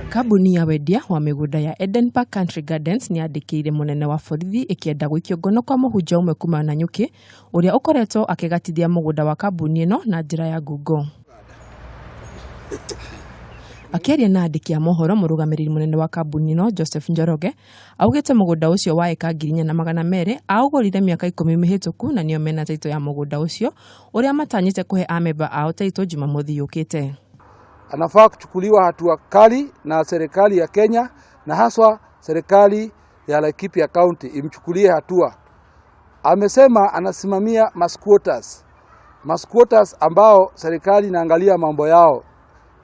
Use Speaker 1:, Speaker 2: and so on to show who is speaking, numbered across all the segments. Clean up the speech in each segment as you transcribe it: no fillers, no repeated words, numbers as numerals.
Speaker 1: Kambuni ya wendia wa mĩgũnda ya Eden Park Country Gardens nĩyandĩkĩire mũnene wa borithi ĩkĩenda gũikio ngono kwa mũhunjia ũmwe kuma Nanyuki ũrĩa ũkoretwo akĩgatithia mũgũnda wa kambuni ĩno na njĩra ya ngungo. Akĩaria na andĩki a mohoro mũrũgamĩrĩri mũnene wa kambuni ĩno Joseph Njoroge augĩte mũgũnda ũcio wa ĩka 4,200 aũgũrire mĩaka 10 mĩhĩtũku na nĩo mena taitũ ya mũgũnda ũcio ũrĩa matanyĩte kũhe amemba ao taitũ Jumamothi yũkĩte.
Speaker 2: Anafaa kuchukuliwa hatua kali na serikali ya Kenya na haswa serikali ya Laikipia County imchukulie hatua. Amesema anasimamia masquatters, masquatters ambao serikali inaangalia mambo yao.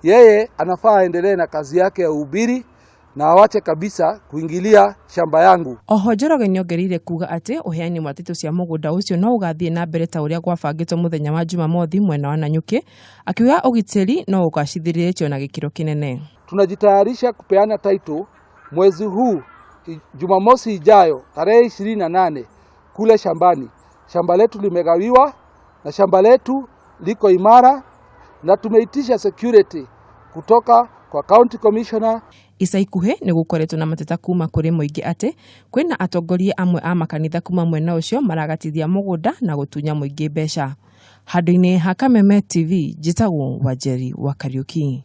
Speaker 2: Yeye anafaa aendelee na kazi yake ya uhubiri na awache kabisa kuingilia shamba yangu.
Speaker 1: Oho Njoroge nĩongereire kuga atĩ ũheani wa taitũ cia mũgũnda ũcio no ũgathiĩ na mbere ta ũrĩa gwabangĩtwo mũthenya wa Jumamothi mwena wa Nanyuki, akiuga ũgitĩri no ũgacithĩrĩrĩtio na gĩkĩro kĩnene.
Speaker 2: Tunajitayarisha kupeana title mwezi huu Jumamosi ijayo tarehe 28 kule shambani. Shamba letu limegawiwa na shamba letu liko imara na tumeitisha security kutoka kwa county commissioner.
Speaker 1: Ica ikuhĩ nĩ gũkoretwo na mateta kuma kũrĩ mũingĩ atĩ kwĩna atongoria amwe a makanitha kuma mwena ũcio maragatithia mũgũnda na gũtunya mũingĩ mbeca. Handũ-inĩ ha Kameme TV, njĩtagwo Wanjeri wa Kariuki.